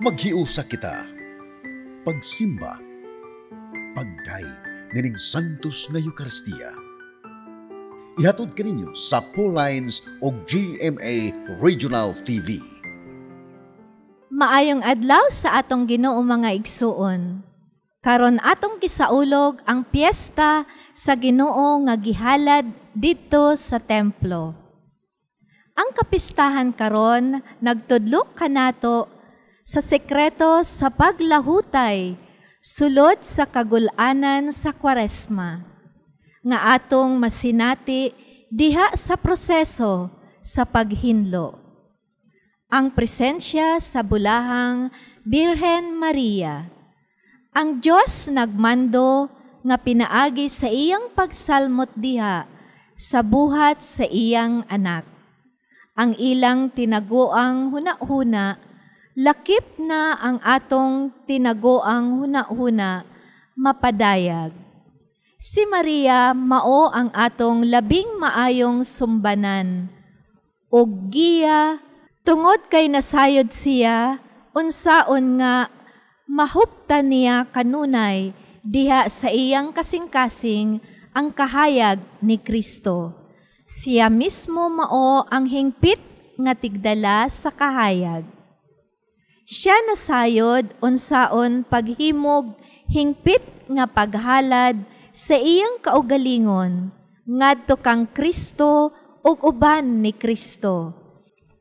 Maghiusa kita. Pagsimba. Pagdayeg nining Santos nga Eucharistia. Ihatod kaninyo sa Paulines o GMA Regional TV. Maayong adlaw sa atong Ginoo, mga igsuon. Karon atong gisaulog ang piyesta sa Ginoo nga gihalad didto sa templo. Ang kapistahan karon nagtudlok kanato sa sekreto sa paglahutay sulod sa kagul-anan sa Kwaresma nga atong masinati diha sa proseso sa paghinlo. Ang presensya sa bulahang Birhen Maria. Ang Dios nagmando nga pinaagi sa iyang pagsalmot diha sa buhat sa iyang anak. Ang ilang tinagoang hunahuna, lakip na ang atong tinagoang hunahuna, mapadayag. Si Maria mao ang atong labing maayong sumbanan ug giya tungod kay nasayod siya unsaon nga mahuptan niya kanunay diha sa iyang kasing-kasing ang kahayag ni Kristo. Siya mismo mao ang hingpit nga tigdala sa kahayag. Siya nasayod unsaon paghimog hingpit nga paghalad sa iyang kaugalingon ngadto kang Kristo ug uban ni Kristo.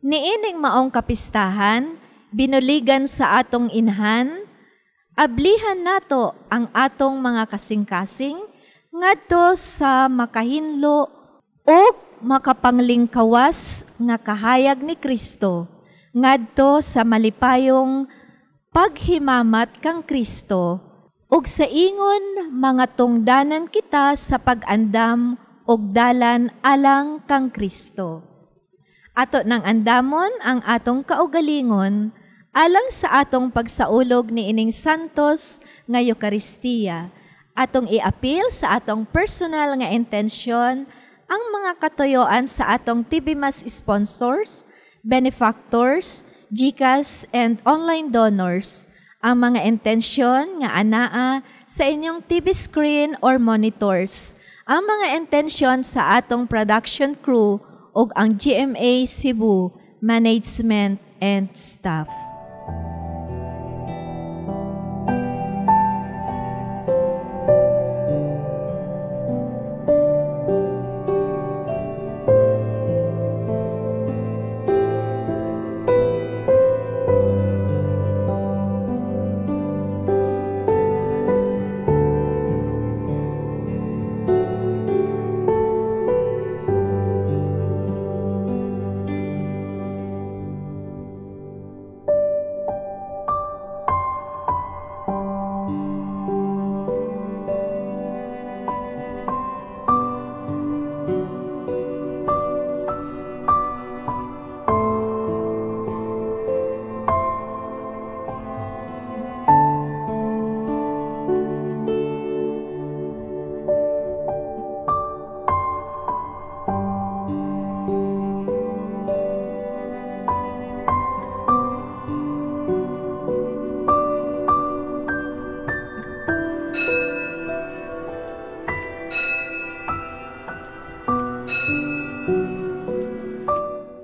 Niining maong kapistahan, binuligan sa atong inhan, ablihan nato ang atong mga kasing-kasing ngadto sa makahinlo ug makapanglingkawas nga kahayag ni Kristo, ngadto sa malipayong paghimamat kang Kristo, ug sa ingon mga tungdanan kita sa pag-andam ug dalan alang kang Kristo. Ato nang andamon ang atong kaugalingon alang sa atong pagsaulog ni ining Santos nga Eukaristiya. Atong iapil sa atong personal nga intensyon ang mga katuyoan sa atong TV Mass sponsors, benefactors, GCash and online donors. Ang mga intensyon nga anaa sa inyong TV screen or monitors. Ang mga intensyon sa atong production crew ug ang GMA Cebu management and staff.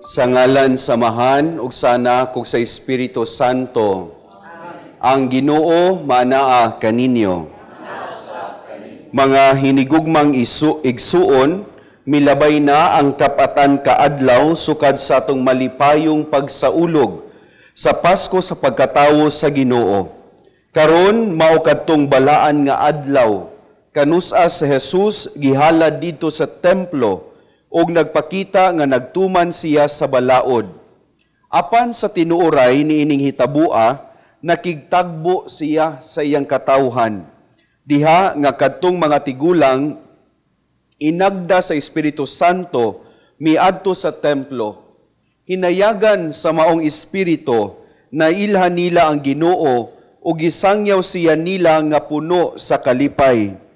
Sa ngalan sa Amahan ug sa Anak ug sa Espiritu Santo. Ang Ginoo manaa kaninyo. Mga hinigugmang igsuon, milabay na ang kapatan kaadlaw sukad sa atong malipayong pagsaulog sa Pasko sa pagkatawo sa Ginoo. Karon mao kadtong balaan nga adlaw kanus-a si Jesus gihalad didto sa templo og nagpakita nga nagtuman siya sa balaod. Apan sa tinuoray niining hitabua, nakigtagbo siya sa iyang katawhan. Diha nga kadtong mga tigulang inagda sa Espiritu Santo miadto sa templo. Hinayagan sa maong espiritu, nailhan nila ang Ginoo ug gisangyaw siya nila nga puno sa kalipay.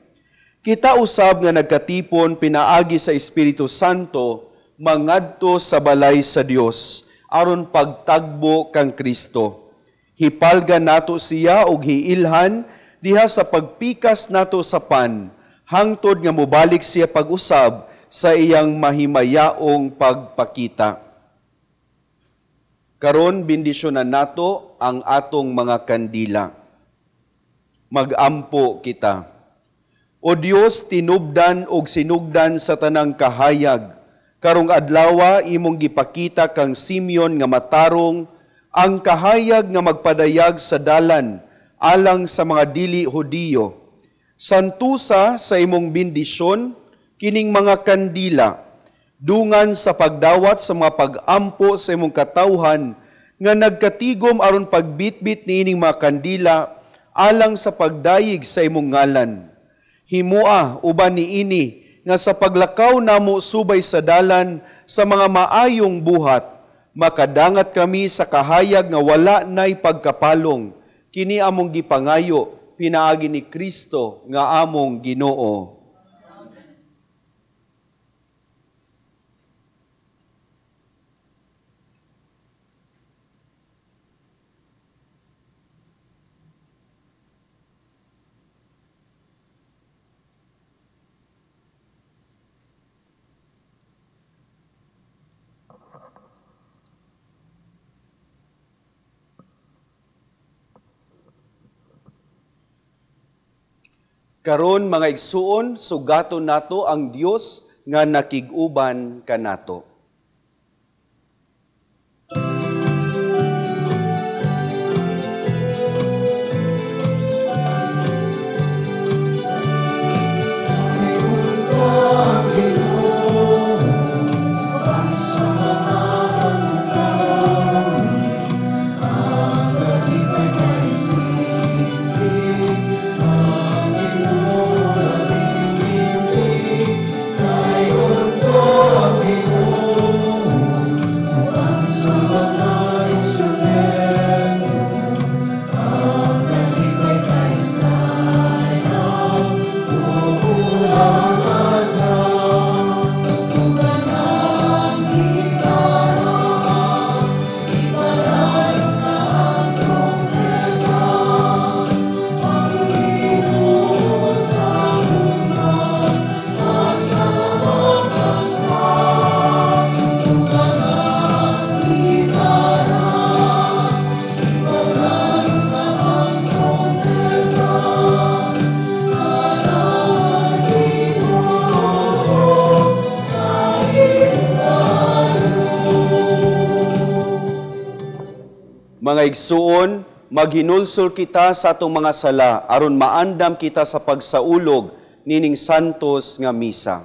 Kita usab nga nagkatipon pinaagi sa Espiritu Santo mangadto sa balay sa Dios aron pagtagbo kang Kristo. Hipalga nato siya og hiilhan diha sa pagpikas nato sa pan, hangtod nga mobalik siya pag-usab sa iyang mahimayaong pagpakita. Karon bendisyonan nato ang atong mga kandila. Magampo kita. O Dios, tinubdan og sinugdan sa tanang kahayag, karong adlawa imong gipakita kang Simeon nga matarong ang kahayag nga magpadayag sa dalan alang sa mga dili Hudiyo. Santusa sa imong bendisyon kining mga kandila, dungan sa pagdawat sa mga pag-ampo sa imong katawhan nga nagkatigom aron pagbitbit niining mga kandila alang sa pagdayeg sa imong ngalan. Himua uban niini nga sa paglakaw namo subay sa dalan sa mga maayong buhat, makadangat kami sa kahayag nga wala nay pagkapalong. Kini among gipangayo pinaagi ni Kristo nga among Ginoo. Karon mga igsuon, sugaton nato ang Dios nga nakig-uban kanato. Mga igsuon, maghinulsol kita sa atong mga sala aron maandam kita sa pagsaulog nining santos nga misa.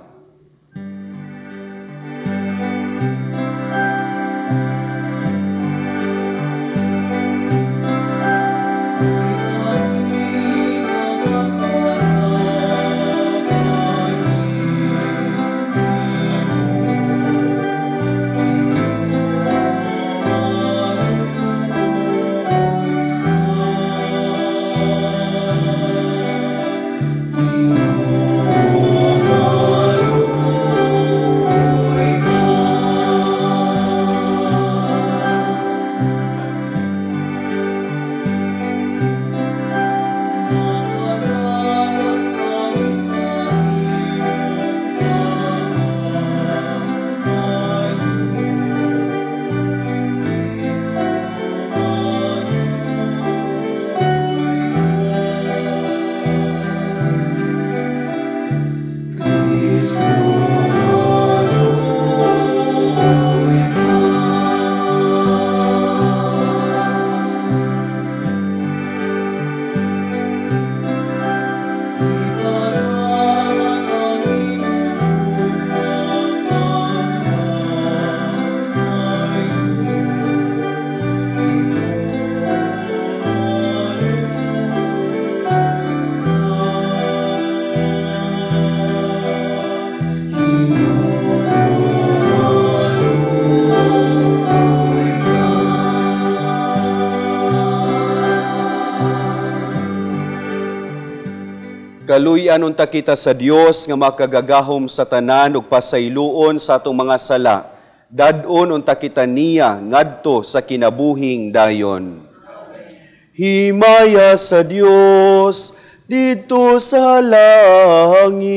Kaluy-an unta kita sa Dios nga makagagahom sa tanan ug pasayloon sa atong mga sala. Dad-on unta kita niya ngadto sa kinabuhing dayon. Himaya sa Dios didto sa langit.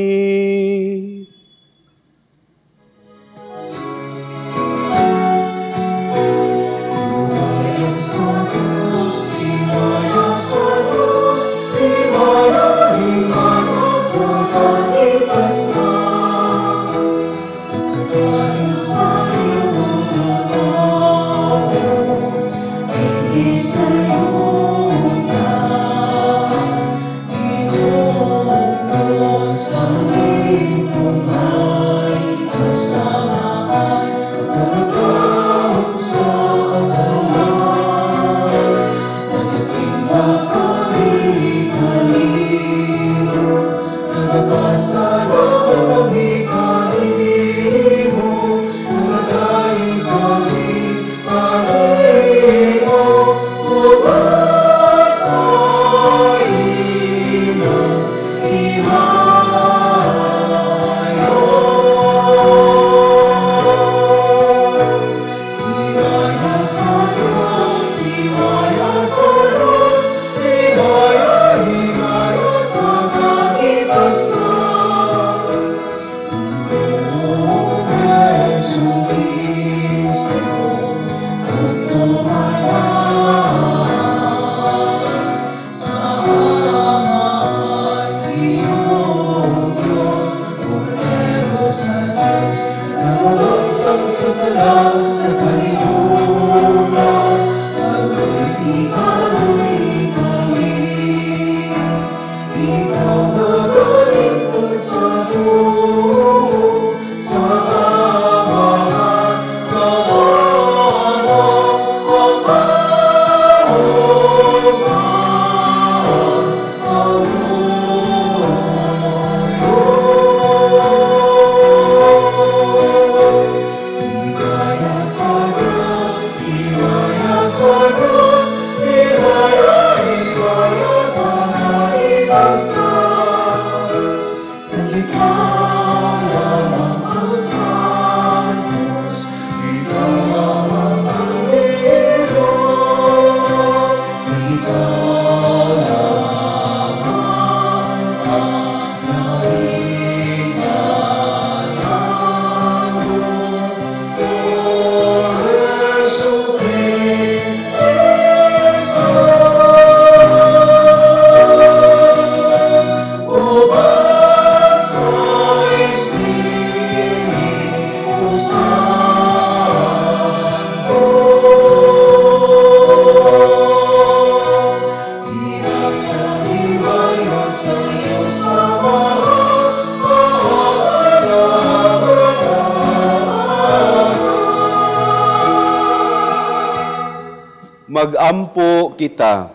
Magampo kita.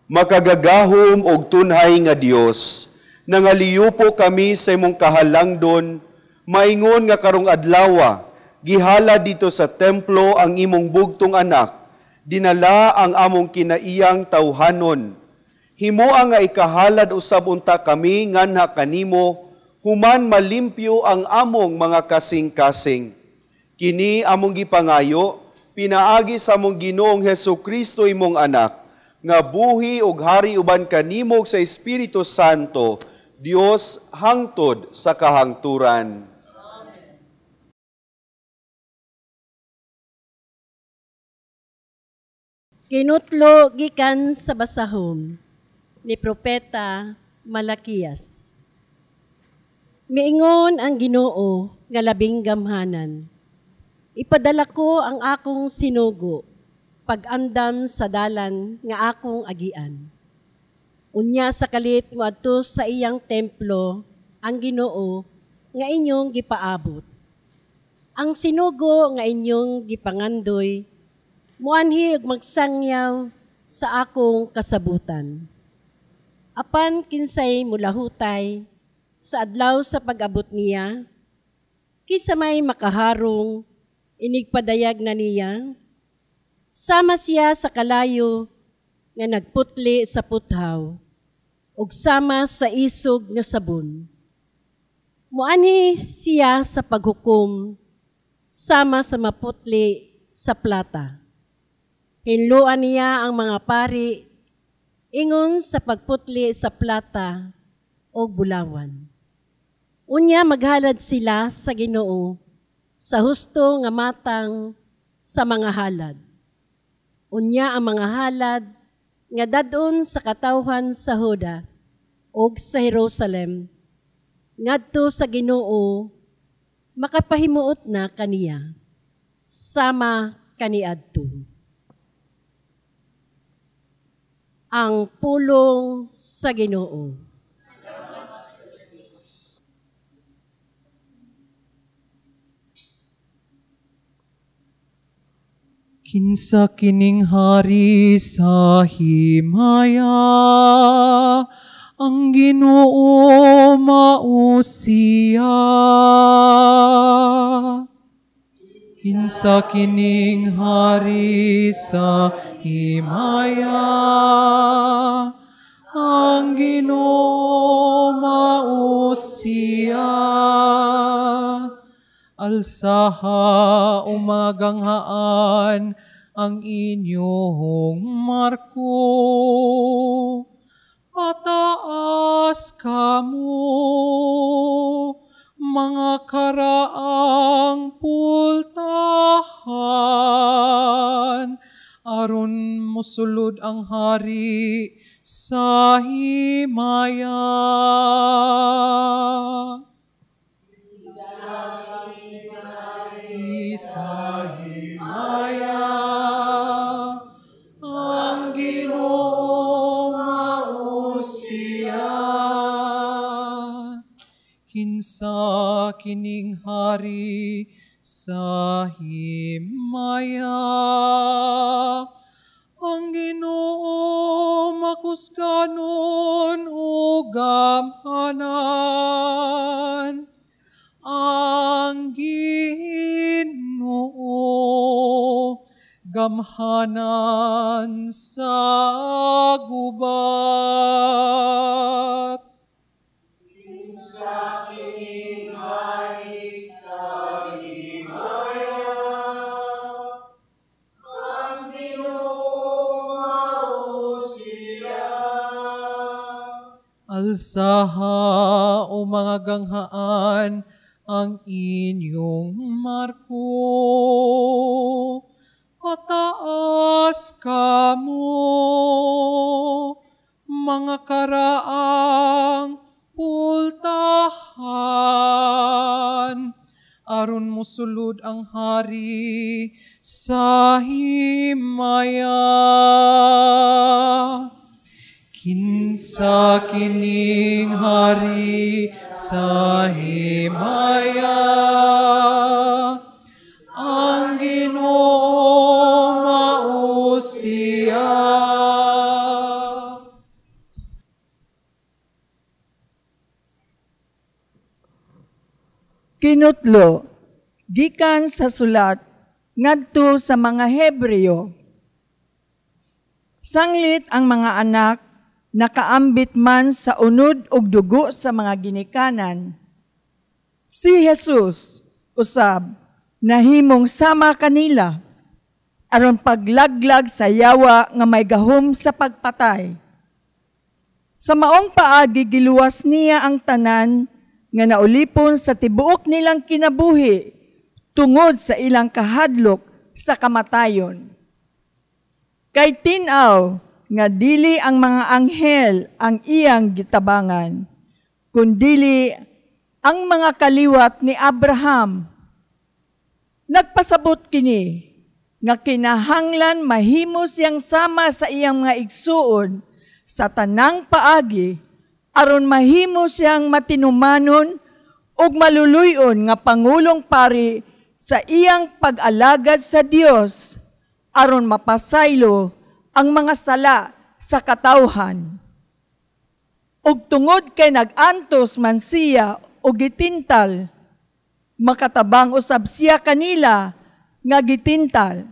Makagagahom og tunhay nga Dios, nangaliyupo kami sa imong kahalangdon, maingon nga karong adlawa, gihala dito sa templo ang imong bugtong anak, dinala ang among kinaiyang tawhanon. Himoa nga ikahalad usab unta kami nganha kanimo, human malimpyo ang among mga kasing-kasing. Kini among gipangayo, pinaagi sa among Ginoong Hesukristo imong anak, nga buhi ug hari uban kanimo sa Espiritu Santo, Dios hangtod sa kahangturan. Amen. Kinutlo gikan sa basahom ni Propeta Malakias. Miingon ang Ginoo nga labing gamhanan. Ipadala ko ang akong sinugo, pag-andam sa dalan nga akong agian. Unya sa kalit moadto sa iyang templo ang Ginoo nga inyong gipaabot. Ang sinugo nga inyong gipangandoy, muanhi ug magsangyaw sa akong kasabutan. Apan kinsay mulahutay sa adlaw sa pag-abot niya, kinsa may makaharong inigpadayag na niya, sama siya sa kalayo nga nagputli sa puthaw, ug sama sa isog nga sabon. Muanhi siya sa paghukom, sama sa maputli sa plata. Hinloan niya ang mga pari ingon sa pagputli sa plata o bulawan. Unya maghalad sila sa Ginoo sa husto nga matang sa mga halad. Unya ang mga halad nga dadon sa katawhan sa Huda ug sa Jerusalem ngadto sa Ginoo makapahimuot na kaniya sama kaniadto. Ang pulong sa Ginoo. Kinsa kining hari sa himaya, ang Ginoo mausiya. Kinsa kining hari sa himaya, ang Ginoo mausiya. Alsaha umaganghaan ang inyong marko. Pataas kamo, mga karaang pultahan, aron mosulod ang hari sa himaya. Sa himaya, ang Ginoo mausiya. Kinsa kining hari sa himaya, ang Ginoo makusganon o gamhanan. Ang Ginoo gamhanan sa gubat. Kinsa kining hari sa himaya, ang Ginoo mausiya. Alsaha o mga ganghaan ang inyong marko. Pataas kamo, mga karaang pultahan, aron mosulod ang hari sa himaya. Kinsa kining hari sa himaya, ang Ginoo mausiya. Kinutlo, gikan sa sulat ngadto sa mga Hebreo. Sanglit ang mga anak nakaambit man sa unod ug dugo sa mga ginikanan. Si Jesus, usab, nahimong sama kanila, aron paglaglag sa yawa nga may gahom sa pagpatay. Sa maong paagi giluwas niya ang tanan nga naulipon sa tibuok nilang kinabuhi tungod sa ilang kahadlok sa kamatayon. Kay tin-aw nga dili ang mga anghel ang iyang gitabangan, kundili ang mga kaliwat ni Abraham. Nagpasabot kini nga kinahanglan mahimo siyang sama sa iyang mga igsuon sa tanang paagi aron mahimo siyang matinumanon ug maluluy-on nga pangulong pari sa iyang pag-alagad sa Dios aron mapasaylo ang mga sala sa katawhan. Ug tungod kay nag-antos man siya og gitintal, makatabang usab siya kanila nga gitintal.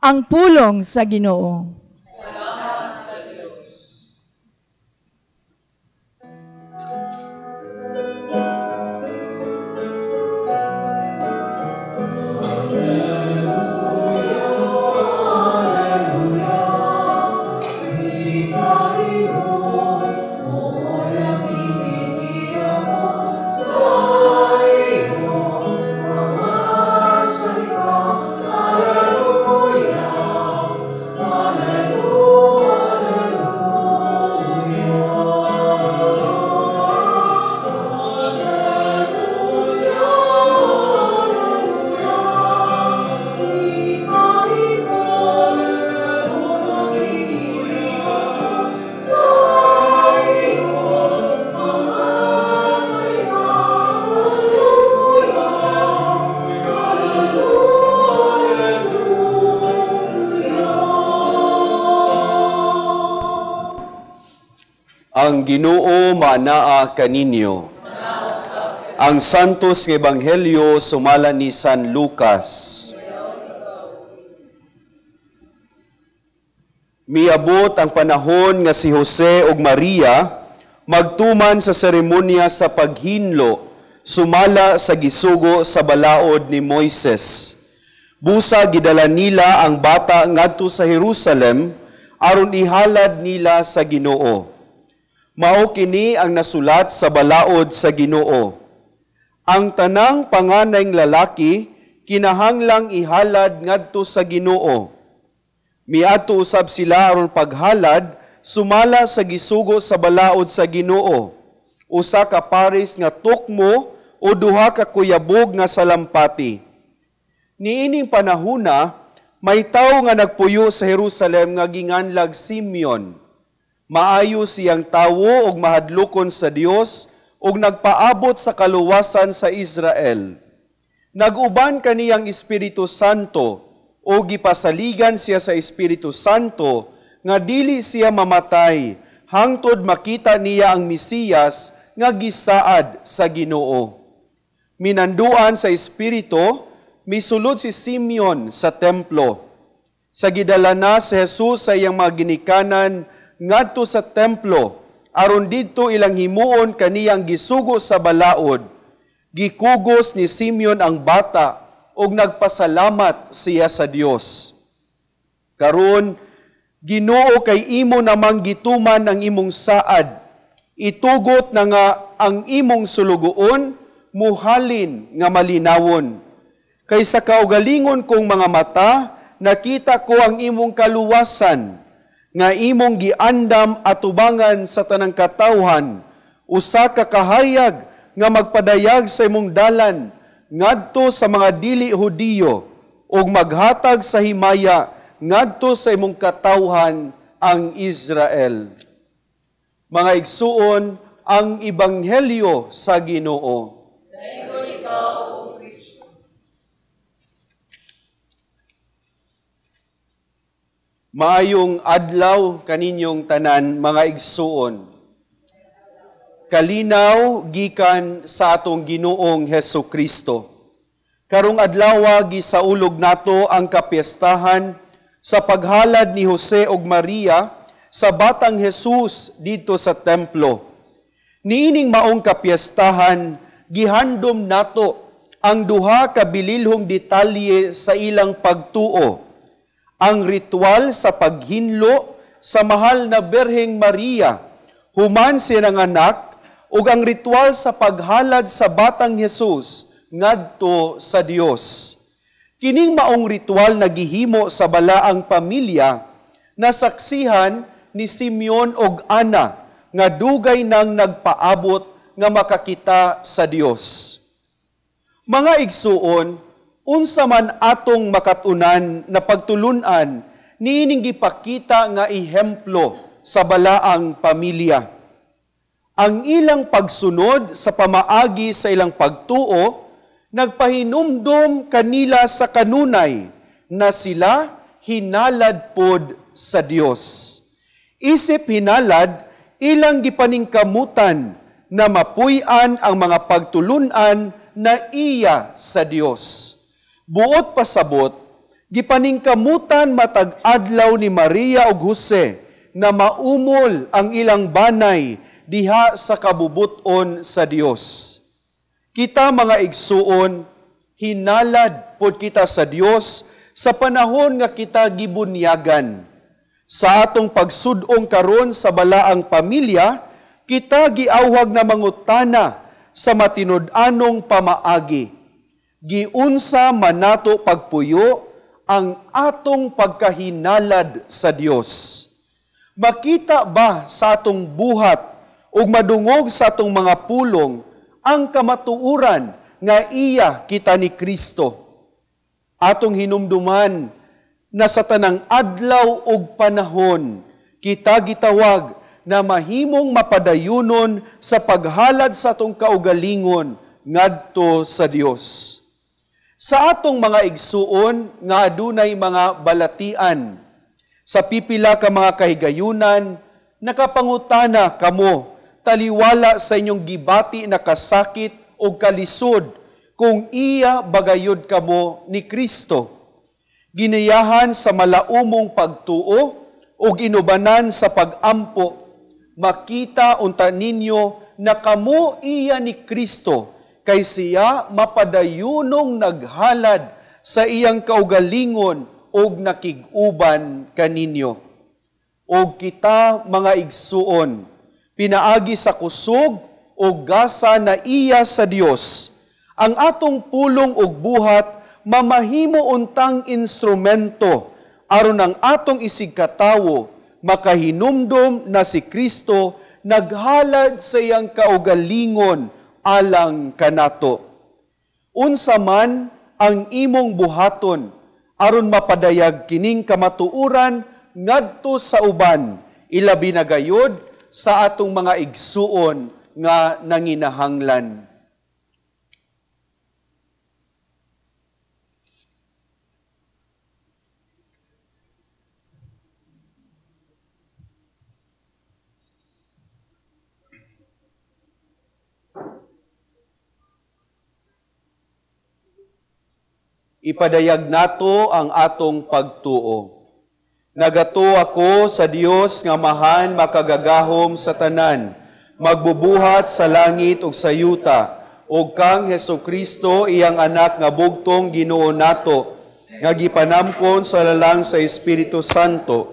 Ang pulong sa Ginoo. Salamat sa Dios. Alleluia. Ang Ginoo manaa kaninyo. Ang Santos nga Ebanghelyo sumala ni San Lucas. Miabot ang panahon nga si Jose ug Maria magtuman sa seremonya sa paghinlo sumala sa gisugo sa balaod ni Moises. Busa gidala nila ang bata ngadto sa Jerusalem aron ihalad nila sa Ginoo. Mao kini ang nasulat sa balaod sa Ginoo. Ang tanang panganayng lalaki kinahanglang ihalad ngadto sa Ginoo. Miadto usab sila aron paghalad sumala sa gisugo sa balaod sa Ginoo. Usa ka paris nga tukmo o duha ka kuyabog nga salampati. Niining panahuna, may tawo nga nagpuyo sa Jerusalem nga ginganlag Simeon. Maayo siyang tawo og mahadlokon sa Dios ug nagpaabot sa kaluwasan sa Israel. Nag-uban kaniyang Espiritu Santo o gipasaligan siya sa Espiritu Santo nga dili siya mamatay hangtod makita niya ang Mesiyas nga gisaad sa Ginoo. Minanduan sa Espiritu, misulod si Simeon sa templo. Sa gidala na si Jesus sa iyang mga ginikanan ngadto sa templo, aron didto ilang himuon kaniyang gisugo sa balaod. Gikugos ni Simeon ang bata ug nagpasalamat siya sa Dios. Karon, Ginoo, kay imo namang gituman ang imong saad. Itugot na nga ang imong sulugoon, muhalin nga malinawon. Kay sa kaugalingon kong mga mata, nakita ko ang imong kaluwasan, nga imong giandam atubangan sa tanang katawhan, usa ka kahayag nga magpadayag sa imong dalan ngadto sa mga dili Hudiyo ug maghatag sa himaya ngadto sa imong katawhan ang Israel. Mga igsuon, ang ebanghelyo sa Ginoo. Maayong adlaw kaninyong tanan, mga igsuon. Kalinaw gikan sa atong Ginoong Hesus Kristo. Karong adlaw gisaulog nato ang kapiestahan sa paghalad ni Jose ug Maria sa batang Jesus dito sa templo. Niining maong kapiestahan, gihandom nato ang duha ka bililhong detalye sa ilang pagtuo. Ang ritual sa paghinlo sa mahal na Birheng Maria, human siya nanganak, ug ang ritual sa paghalad sa batang Jesus ngadto sa Dios. Kining maong ritual nagihimo sa balaang pamilya, nasaksihan ni Simeon og Ana nga dugay nang nagpaabot nga makakita sa Dios. Mga igsuon, unsa man atong makat-unan na pagtulun-an niining gipakita nga ehemplo sa balaang pamilya. Ang ilang pagsunod sa pamaagi sa ilang pagtuo nagpahinumdom kanila sa kanunay na sila hinalad pod sa Dios. Isip hinalad, ilang gipaningkamutan na mapuy-an ang mga pagtulun-an na iya sa Dios. Buot pasabot, gipaningkamutan matag adlaw ni Maria ug Jose na maumol ang ilang banay diha sa kabubuton sa Dios. Kita mga igsuon, hinalad pod kita sa Dios sa panahon nga kita gibunyagan. Sa atong pagsud-ong karon sa balaang pamilya, kita giawhag na mangutana sa matinud-anong pamaagi. Giunsa manato pagpuyo ang atong pagkahinalad sa Dios. Makita ba sa atong buhat ug madungog sa atong mga pulong ang kamatuoran nga iya kita ni Kristo? Atong hinumduman na sa tanang adlaw ug panahon kita gitawag na mahimong mapadayunon sa paghalad sa atong kaugalingon ngadto sa Dios. Sa atong mga igsuon nga adunay mga balatian, sa pipila ka mga kahigayunan, Nakapangutana kamo, taliwala sa inyong gibati na kasakit o kalisod, kung iya bagayod kamo ni Kristo. Ginayahan sa malaumong pagtuo o inubanan sa pagampo, makita unta ninyo na kamo iya ni Kristo, kay siya mapadayunong naghalad sa iyang kaugalingon og nakig-uban kaninyo. Og kita mga igsuon, pinaagi sa kusog o gasa na iya sa Dios, ang atong pulong og buhat mamahimo untang instrumento aron ang atong isigkatawo makahinumdom na si Kristo naghalad sa iyang kaugalingon alang kanato. Unsa man ang imong buhaton aron mapadayag kining kamatuoran ngadto sa uban, ilabi na gayod sa atong mga igsuon nga nanginahanglan. Ipadayag nato ang atong pagtuo. Nagatuo ako sa Dios nga Amahan makagagahom sa tanan, magbubuhat sa langit ug sa yuta, ug kang Hesukristo iyang anak nga bugtong Ginoo nato, nga gipanamkon sa lalang sa Espiritu Santo.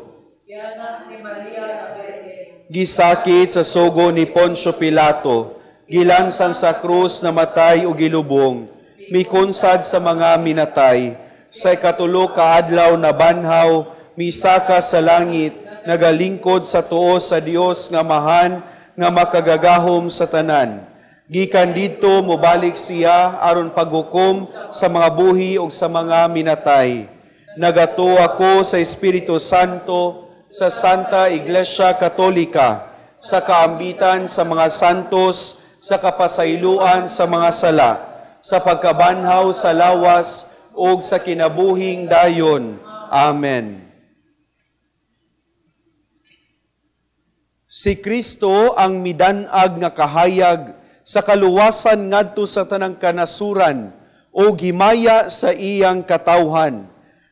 Gisakit sa sugo ni Poncio Pilato, gilansang sa krus, namatay ug gilubong, mikonsad sa mga minatay, sa ikatulo ka adlaw na banhaw, misaka sa langit, nagalingkod sa tuo sa Dios nga Amahan nga makagagahom sa tanan. Gikan didto mobalik siya aron paghukom sa mga buhi ug sa mga minatay. Nagatuo ako sa Espiritu Santo, sa Santa Iglesia Katolika, sa kaambitan sa mga santos, sa kapasayloan sa mga sala, sa pagkabanhaw sa lawas ug sa kinabuhing dayon. Amen. Si Kristo ang midan-ag nga kahayag sa kaluwasan ngadto sa tanang kanasuran o himaya sa iyang katawhan.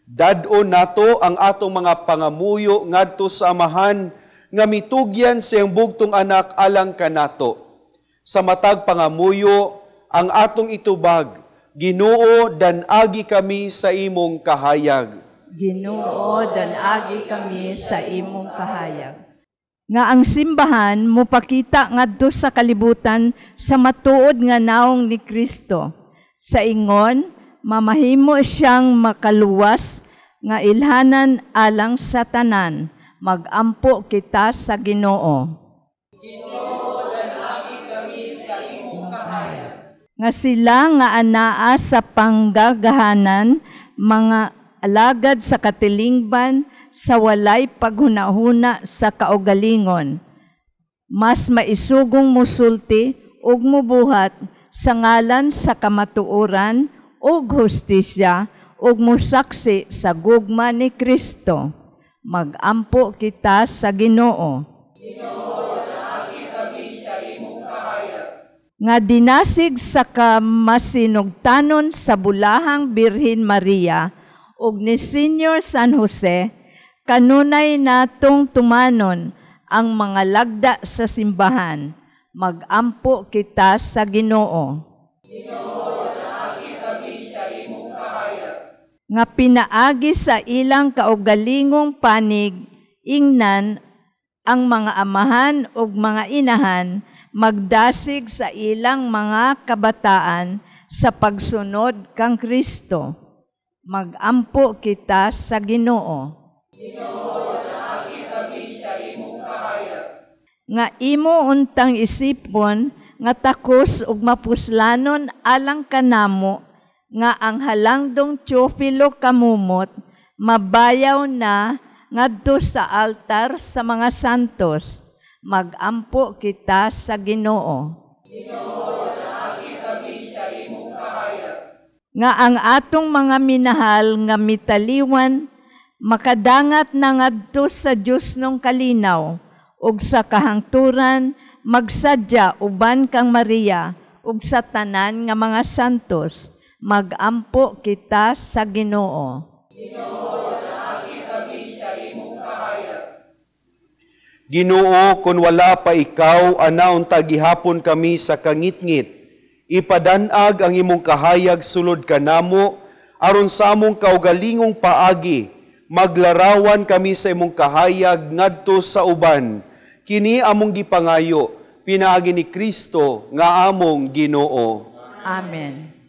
Dad-on nato ang atong mga pangamuyo ngadto sa Amahan nga mitugyan sa iyang bugtong anak alang kanato. Sa matag pangamuyo ang atong itubag, Ginoo, dan-agi kami sa imong kahayag. Ginoo, dan-agi kami sa imong kahayag. Nga ang simbahan mopakita ngadto sa kalibutan sa matuod nga naong ni Kristo. Sa ingon, mamahimo siyang makaluwas nga ilhanan alang sa tanan. Magampo kita sa Ginoo. Ginoo, dan-agi kami sa imong kahayag. Nga sila nga anaa sa panggagahanan, mga alagad sa katilingban, sa walay paghunahuna sa kaugalingon. Mas maisugong musulti ug mubuhat sa ngalan sa kamatuoran ug hustisya ug musaksi sa gugma ni Kristo. Magampo kita sa Ginoo. Ginoo, dan-agi kami sa imong kahayag. Nga dinasig sa kamasinugtanon sa bulahang Birhen Maria ug ni Senior San Jose, kanunay natong tumanon ang mga lagda sa simbahan. Magampo kita sa Ginoo. Ginoo, dan-agi kami sa imong kahayag. Nga pinaagi sa ilang kaugalingong panig, ingnan ang mga amahan ug mga inahan magdasig sa ilang mga kabataan sa pagsunod kang Kristo. Magampo kita sa Ginoo. Ginoo, dan-agi kami sa imong kahayag. Nga imo untang isipon nga takos ug mapuslanon alang kanamo nga ang halangdong Teofilo kamumot mabayaw na ngadto sa altar sa mga santos. Magampo kita sa Ginoo. Ginoo, dan-agi kami sa imong kahayag. Nga ang atong mga minahal nga mitaliwan makadangat na ngadto sa Dios nung kalinaw Ug sa kahangturan magsadya uban kang Maria ug sa tanan nga mga santos, magampo kita sa Ginoo. Ginoo, naagi kami sa imong kahayag. Ginoo, kun wala pa ikaw, anaon ta gihapon kami sa kangitngit. Ipadanag ang imong kahayag sulod kanamo, aron sa among kaugalingong paagi, maglarawan kami sa imong kahayag ngadto sa uban. Kini among gipangayo, pinaagi ni Kristo nga among Ginoo. Amen.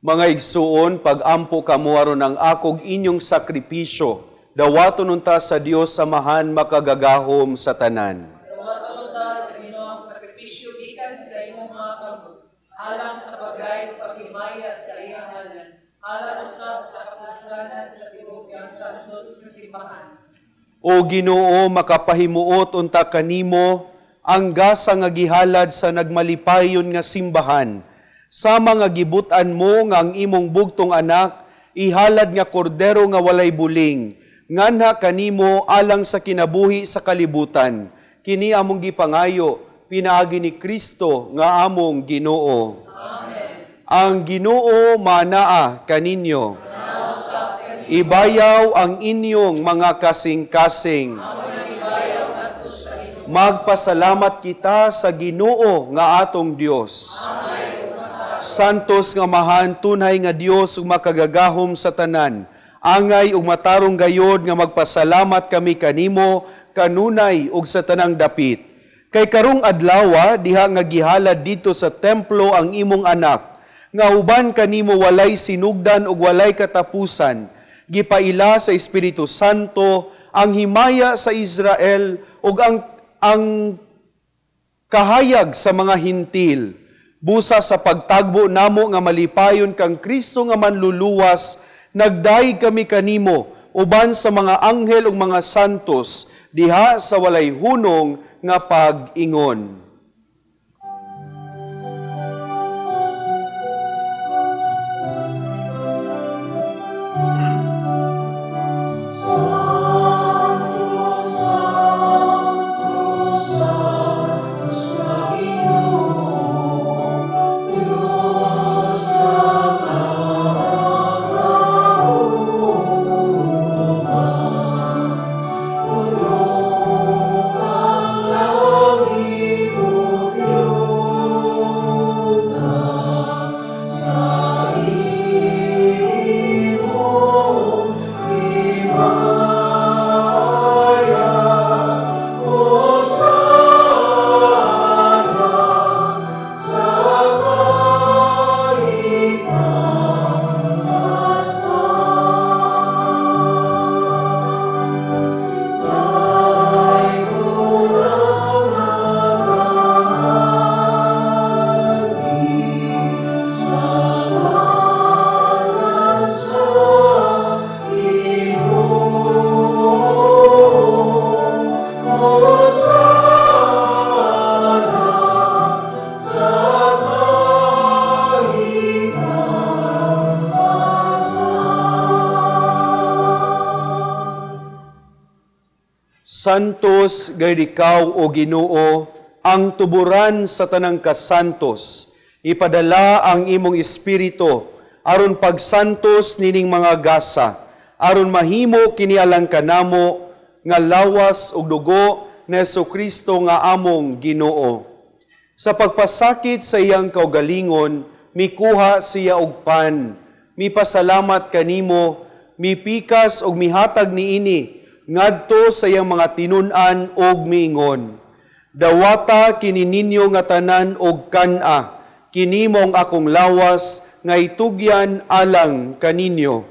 Mga igsuon, pag-ampo kamo aron ang akog inyong sakripisyo, dawaton unta sa Dios samahan makagagahom sa tanan. Dawaton unta sa Ginoo ang sakripisyo gikan sa imong mga kamot, alang sa pagdayeg paghimaya sa iyang ngalan, alang usab sa kapusganan sa tibuok niyang santos nga simbahan. O Ginoo, makapahimuot unta kanimo ang gasa nga gihalad sa nagmalipayon nga simbahan. Sama nga gibutan mo nga ang imong bugtong anak, ihalad nga kordero nga walay buling, nganha kanimo alang sa kinabuhi sa kalibutan. Kini among gipangayo, pinaagi ni Kristo nga among Ginoo. Amen. Ang Ginoo manaa kaninyo. Ibayaw ang inyong mga kasing-kasing. Magpasalamat kita sa Ginoo nga atong Dios. Santos nga mahan, tunay nga Dios ug makagagahom sa tanan. Angay ug matarong gayod nga magpasalamat kami kanimo kanunay ug sa tanang dapit. Kay karong adlawa diha nga gihalad dito sa templo ang imong anak, nga uban kanimo walay sinugdan ug walay katapusan, gipaila sa Espiritu Santo ang himaya sa Israel ug ang kahayag sa mga Hintil. Busa sa pagtagbo namo nga malipayon kang Kristo nga manluluwas, nagdayeg kami kanimo uban sa mga anghel ug mga santos diha sa walay hunong nga pag-ingon. Santos gayud ikaw, o Ginoo, ang tuburan sa tanang kasantos. Ipadala ang imong espiritu aron pagsantos nining mga gasa, aron mahimo kini alang kanamo nga lawas ug dugo ni Hesukristo nga among Ginoo. Sa pagpasakit sa iyang kaugalingon, mikuha siya og pan, mipasalamat kanimo, mipikas og mihatag niini ngadto sa iyang mga tinun-an og miingon, dawata kini ninyo nga tanan og kan-a, kini mong akong lawas nga itugyan alang kaninyo.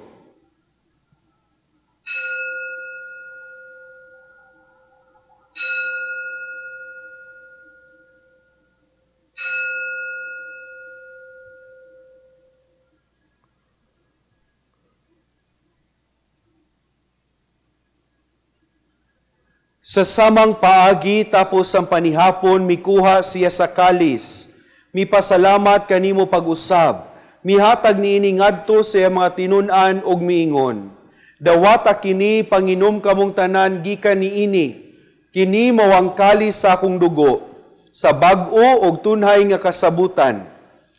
Sa samang paagi tapos ang panihapon, mikuha siya sa kalis. Mipasalamat kanimo pag-usab. Mihatag niini ngadto sa iyang mga tinun-an og miingon, dawata kini panginom kamong tanan gikan niini. Kini mao ang kalis sa akong dugo, sa bag-o og tunhay nga kasabutan.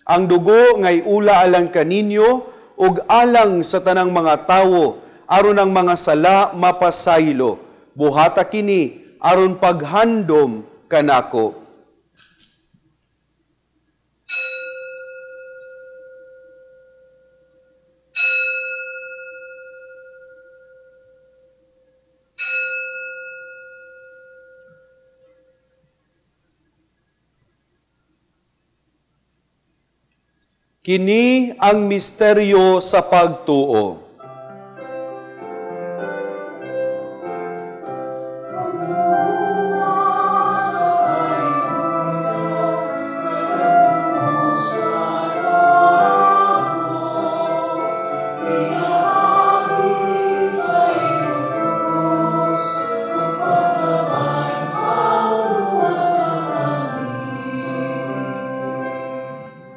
Ang dugo ngay ula alang kaninyo ug alang sa tanang mga tawo aron ang mga sala mapasaylo. Buhata kini aron paghandom kanako. Kini ang misteryo sa pagtuo.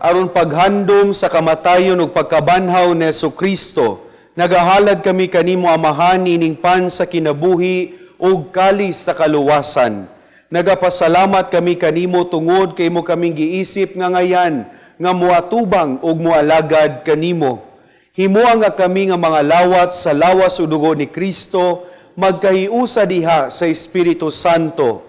Aron paghandom sa kamatayon ug pagkabanhaw ni Hesukristo, nagahalad kami kanimo Amahan nining pan sa kinabuhi ug kalis sa kaluwasan. Nagapasalamat kami kanimo tungod kay imo kaming giisip nga ngayan nga moatubang ug moalagad kanimo. Himoa nga kami nga mga lawat sa lawas ug dugo ni Kristo magkahiusa diha sa Espiritu Santo.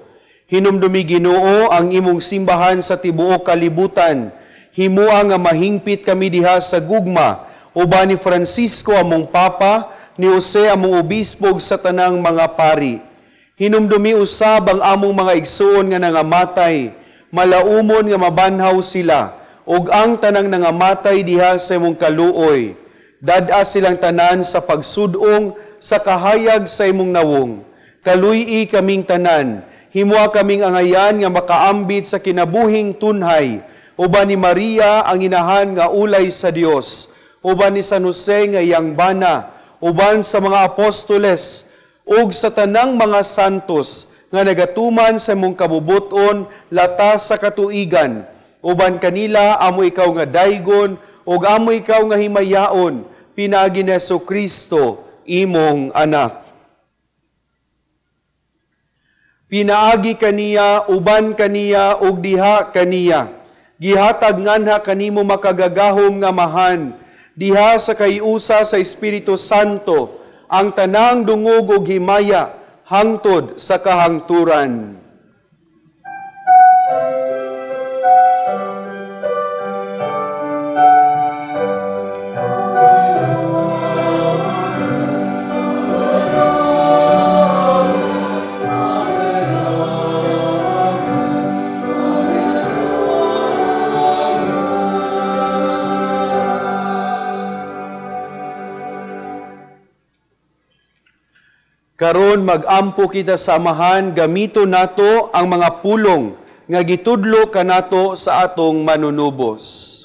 Hinumdumi Ginoo ang imong simbahan sa tibuok kalibutan. Himoa nga mahingpit kami diha sa gugma, uban ni Francisco among Papa, ni Jose among Obispo ug sa tanang mga pari. Hinumdumi usab ang among mga igsuon nga nangamatay, malaumon nga mabanhaw sila, ug ang tanang nangamatay diha sa imong kaluoy. Dad-a silang tanan sa pagsudong sa kahayag sa imong nawong. Kaluy-i kaming tanan, himoa kaming angayan nga makaambit sa kinabuhing tunhay, uban ni Maria ang inahan nga ulay sa Dios, uban ni San Jose nga iyang bana, uban sa mga apostoles, ug sa tanang mga santos nga nagatuman sa imong kabubuton lata sa katuigan, uban kanila amo ikaw nga daygon ug amo ikaw nga himayaon, pinaagi ni Hesukristo imong anak. Pinaagi kaniya, uban kaniya, ug diha kaniya. Gihatag nganha kanimo makagagahom nga mahan, diha sa kaiusa sa Espiritu Santo, ang tanang dungog ug himaya hangtod sa kahangturan. Karon magampo kita sa Amahan, gamito nato ang mga pulong nga gitudlo kanato sa atong manunubos.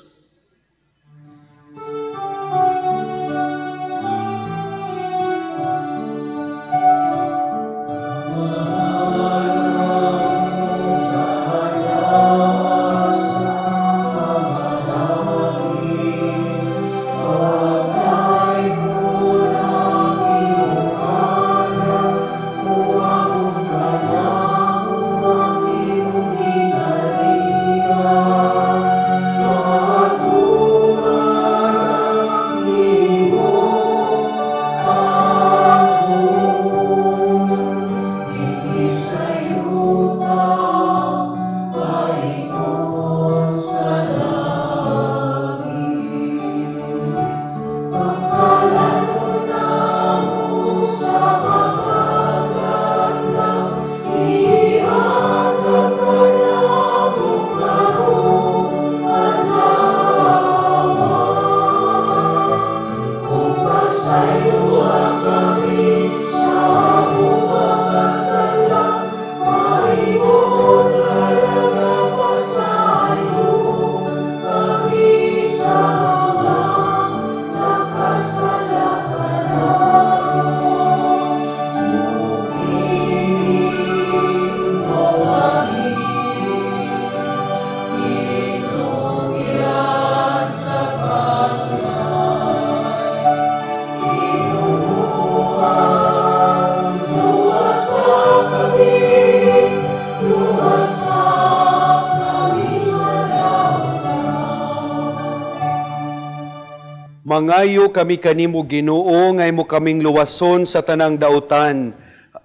Mangayo kami kanimo Ginoo, ngay mo kaming luwason sa tanang dautan.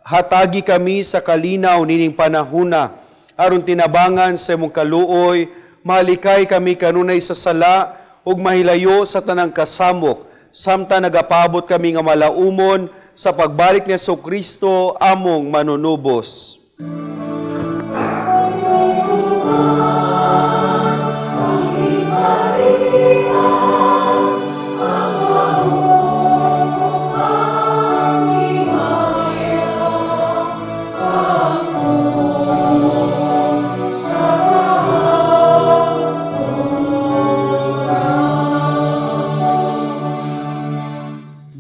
Hatagi kami sa kalinaw nining panahuna, aron tinabangan sa imong kaluoy, malikay kami kanunay sa sala ug mahilayo sa tanang kasamok, samtang nagapabot kami nga malaumon sa pagbalik ni Hesukristo among manunubos.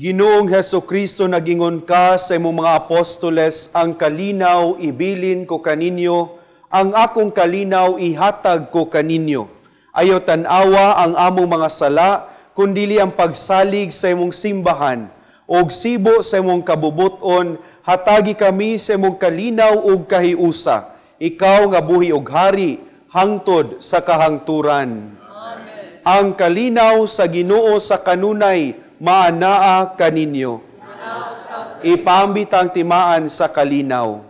Ginoong Hesukristo, nagingon ka sa imong mga apostoles, ang kalinaw ibilin ko kaninyo, ang akong kalinaw ihatag ko kaninyo. Ayaw tan-awa ang among mga sala, kundili ang pagsalig sa imong simbahan, og sibo sa imong kabubuton, hatagi kami sa imong kalinaw ug kahiusa. Ikaw nga buhi og hari, hangtod sa kahangturan. Amen. Ang kalinaw sa Ginoo sa kanunay, maanaa kaninyo. Ipaambit ang timaan sa kalinaw.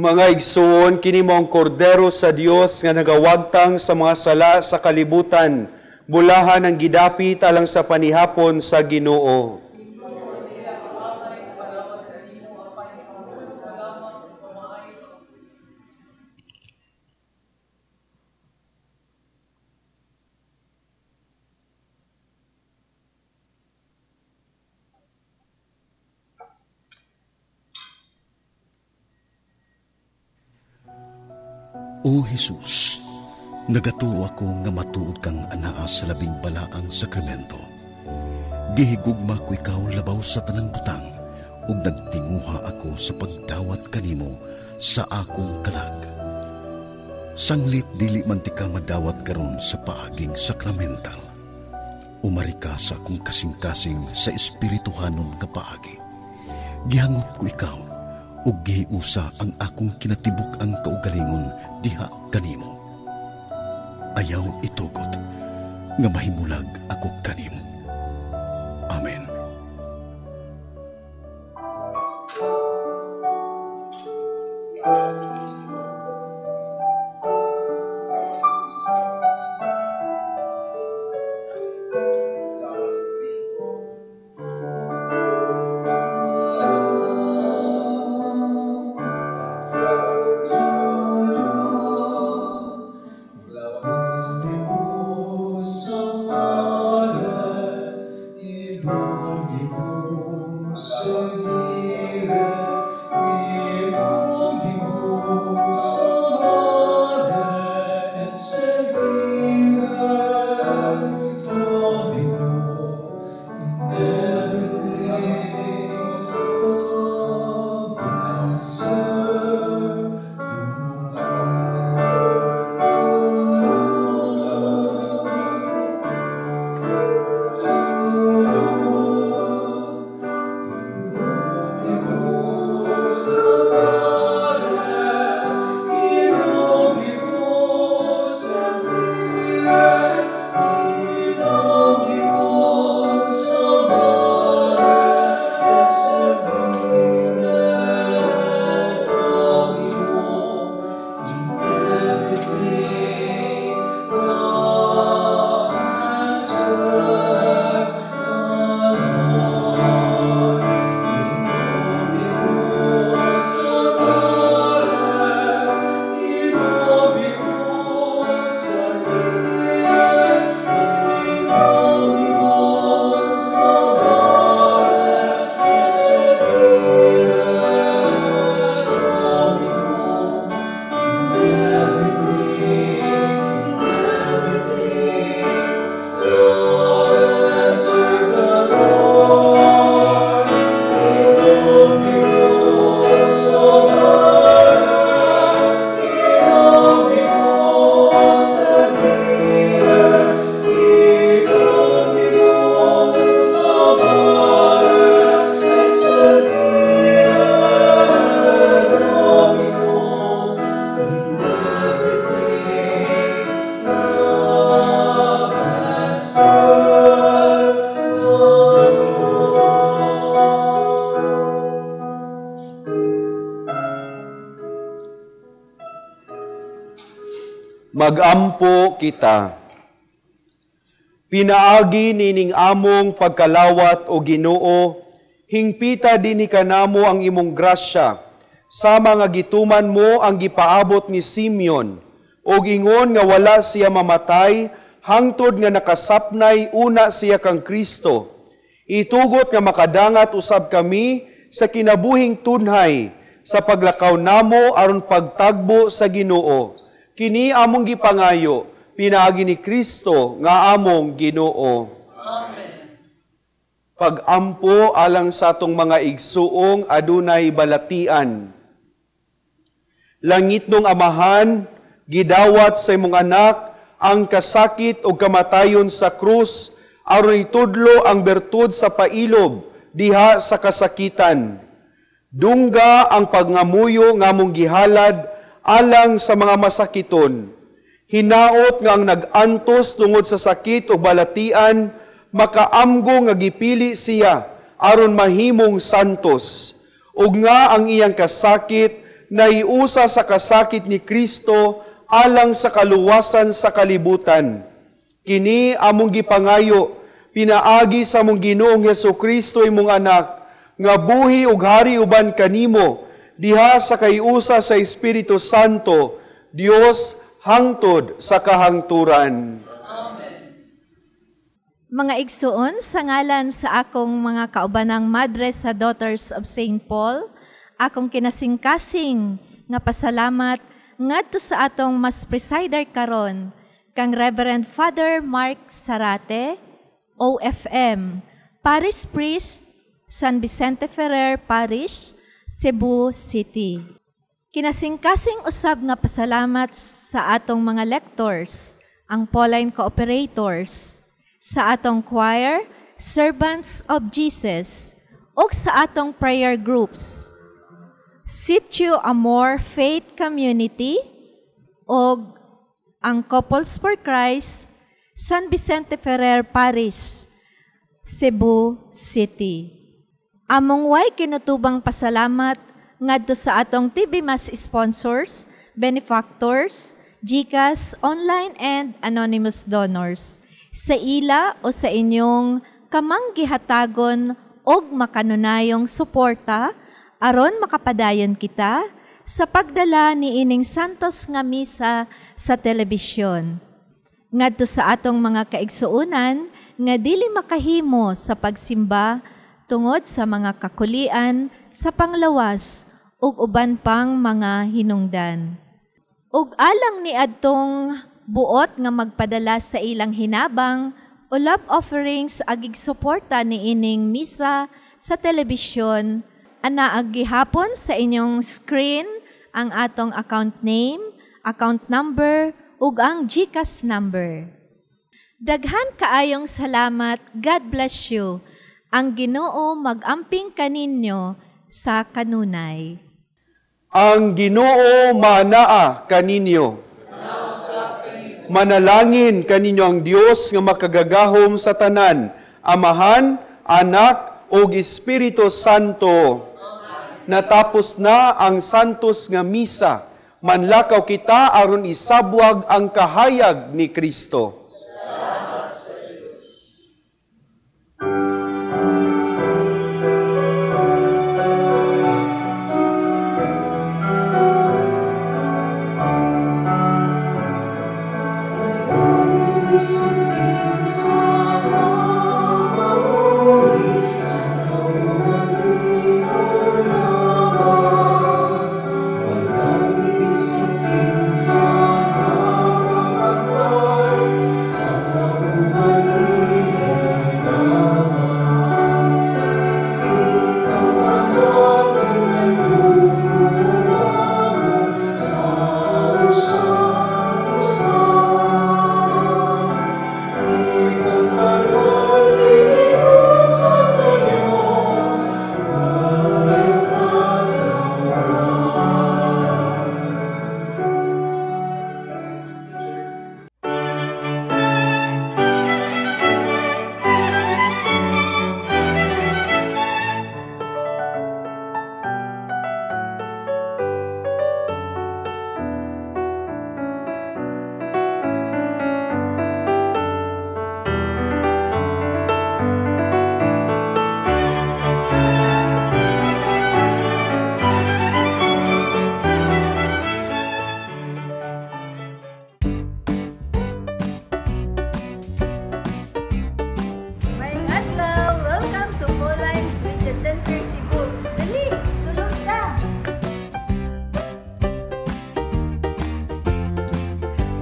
Mga igsuon, kini mo ang kordero sa Dios nga nagawagtang sa mga sala sa kalibutan. Bulahan ang gidapit alang sa panihapon sa Ginoo. O Jesus, nagatuo ako nga matuod kang anaa sa labing balaang sakramento. Gihigugma ko ikaw labaw sa tanang butang, ug nagtinguha ako sa pagdawat kanimo sa akong kalag. Sanglit dili man ti ka madawat karon sa paaging sakramental. Umari ka sa akong kasing-kasing sa espirituhanon nga paagi. Gihangop ko ikaw, ug gihiusa ang akong kinatibuk ang kaugalingon diha kanimo. Ayaw itugot nga mahimulag ako kanimo. Amen. Sa Everything, love and serve the Lord. In omnibus salvare, in omnibus servire, in omnibus salvare et servire Dominum. In everything, love and serve the Lord. In omnibus salvare, in omnibus servire, in omnibus salvare et servire Dominum. In everything, love and serve the Lord. Magampo kita. Pinaagi nining among pagkalawat o Ginoo, hingpita dinhi kanamo ang imong grasya, sama nga gituman mo ang gipaabot ni Simeon, ug ingon nga wala siya mamatay, hangtod nga nakasapnay una siya kang Kristo. Itugot nga makadangat usab kami sa kinabuhing tunhay, sa paglakaw namo aron pagtagbo sa Ginoo. Kini among gipangayo, pinaagi ni Kristo nga among Ginoo. Amen. Pagampo alang sa atong mga igsuong adunay balatian. Langitnong Amahan, gidawat sa imong anak ang kasakit o kamatayon sa krus aron itudlo ang bertud sa pailob diha sa kasakitan. Dungga ang pagngamuyo nga among gihalad alang sa mga masakiton. Hinaot nga ang nag-antos tungod sa sakit o balatian, makaamgo nga gipili siya aron mahimong santos, ug nga ang iyang kasakit naiusa sa kasakit ni Kristo alang sa kaluwasan sa kalibutan. Kini among gipangayo, pinaagi sa among Ginoong Hesukristo imong anak, nga buhi ug hari uban kanimo diha sa kaiusa sa Espiritu Santo, Dios hangtod sa kahangturan. Amen. Mga igsuon, sa ngalan sa akong mga kaubanang madre sa Daughters of St. Paul, akong kinasingkasing nga pasalamat ngadto sa atong mas presider karon kang Reverend Father Mark Sarate, OFM, Parish Priest, San Vicente Ferrer Parish, Cebu City. Kinasingkasing usab nga pasalamat sa atong mga lectors, ang Pauline Cooperators, sa atong choir, Servants of Jesus, ug sa atong prayer groups, Sitio Amor Faith Community, ug ang Couples for Christ, San Vicente Ferrer Parish, Cebu City. Among way kinutubang pasalamat ngadto sa atong TV Mass sponsors, benefactors, GCash, online and anonymous donors. Sa ila o sa inyong kamanggihatagon og makanunayong suporta aron makapadayon kita sa pagdala ni ining Santos nga misa sa telebisyon. Ngadto sa atong mga kaigsuonan nga dili makahimo sa pagsimba tungod sa mga kakulian sa panglawas ug uban pang mga hinungdan. Ug alang ni adtong buot nga magpadala sa ilang hinabang o love offerings agig suporta ni ining misa sa telebisyon, anaa gihapon sa inyong screen ang atong account name, account number ug ang GCash number. Daghan kaayong salamat. God bless you. Ang Ginoo magamping kaninyo sa kanunay. Ang Ginoo manaa kaninyo. Manalangin kaninyo ang Dios nga makagagahom sa tanan, Amahan, Anak ug Espiritu Santo. Natapos na ang Santos nga misa. Manlakaw kita aron isabwag ang kahayag ni Kristo.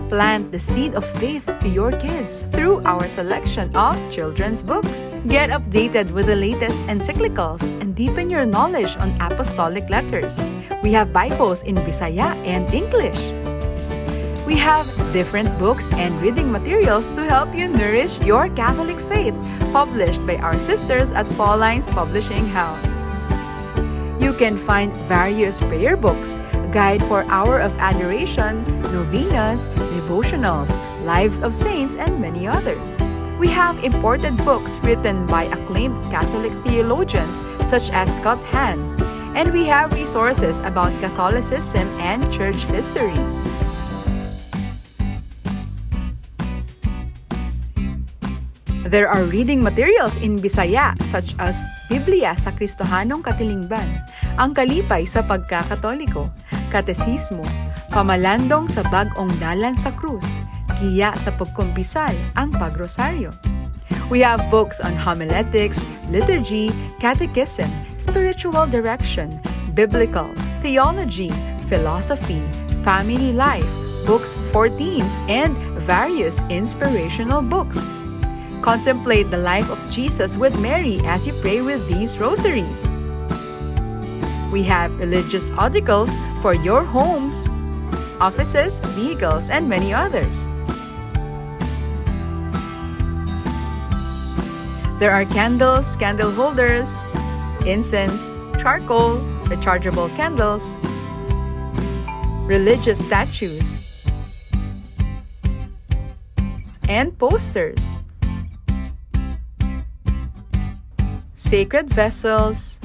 Plant the seed of faith to your kids through our selection of children's books. Get updated with the latest encyclicals and deepen your knowledge on apostolic letters. We have Bibles in Bisaya and English. We have different books and reading materials to help you nourish your Catholic faith, published by our sisters at Paulines Publishing House. You can find various prayer books, guide for Hour of Adoration, novenas, devotionals, lives of saints, and many others. We have imported books written by acclaimed Catholic theologians such as Scott Hahn, and we have resources about Catholicism and church history. There are reading materials in Bisaya such as Biblia sa Kristohanong Katilingban, Ang Kalipay sa Pagkakatoliko, Katesismo, Pamalandong sa Bag-ong Dalan sa Krus, Giya sa Pagkumpisal, Ang Pagrosaryo. We have books on homiletics, liturgy, catechism, spiritual direction, biblical, theology, philosophy, family life, books for teens, and various inspirational books. Contemplate the life of Jesus with Mary as you pray with these rosaries. We have religious articles for your homes, offices, vehicles, and many others. There are candles, candle holders, incense, charcoal, rechargeable candles, religious statues, and posters. Sacred vessels,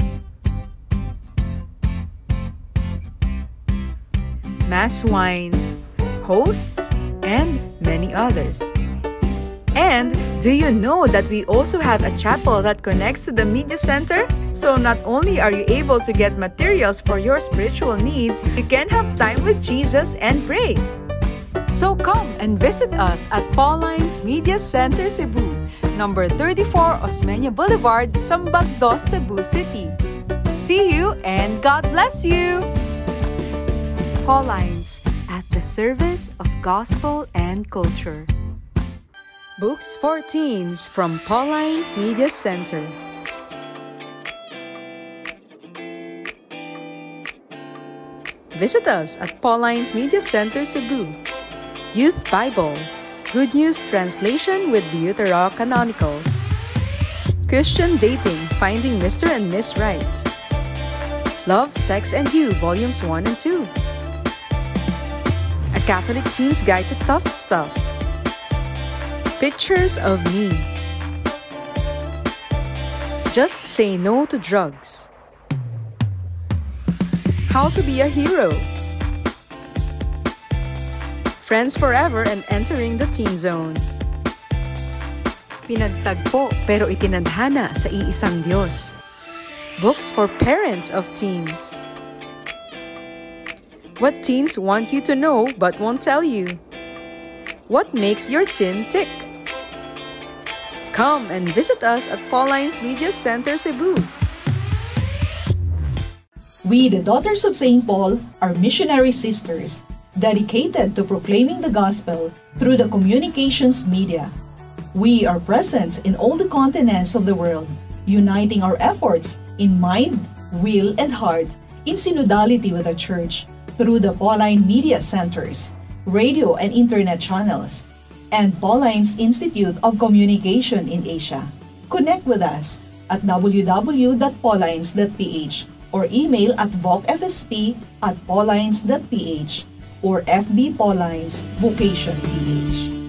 mass wine, hosts, and many others. And do you know that we also have a chapel that connects to the media center? So not only are you able to get materials for your spiritual needs, you can have time with Jesus and pray. So come and visit us at Paulines Media Center Cebu, number 34 Osmeña Boulevard, Sambag Dos, Cebu City. See you and God bless you! Paulines, at the service of gospel and culture. Books for Teens from Paulines Media Center. Visit us at Paulines Media Center, Cebu. Youth Bible, Good News Translation with Deuterocanonicals. Christian Dating, Finding Mr. and Miss Right. Love, Sex, and You, Volumes 1 and 2. A Catholic Teen's Guide to Tough Stuff. Pictures of Me. Just Say No to Drugs. How to Be a Hero. Friends Forever and Entering the Teen Zone. Pinagtagpo pero itinadhana sa iisang Diyos. Books for parents of teens. What teens want you to know but won't tell you. What makes your teen tick? Come and visit us at Paulines Media Center, Cebu. We, the Daughters of St. Paul, are missionary sisters dedicated to proclaiming the gospel through the communications media. We are present in all the continents of the world, uniting our efforts in mind, will, and heart in synodality with the Church through the Pauline Media Centers, radio and internet channels, and Paulines Institute of Communication in Asia. Connect with us at www.paulines.ph or email at vocfsp@paulines.ph or FB Paulines Vocation PH.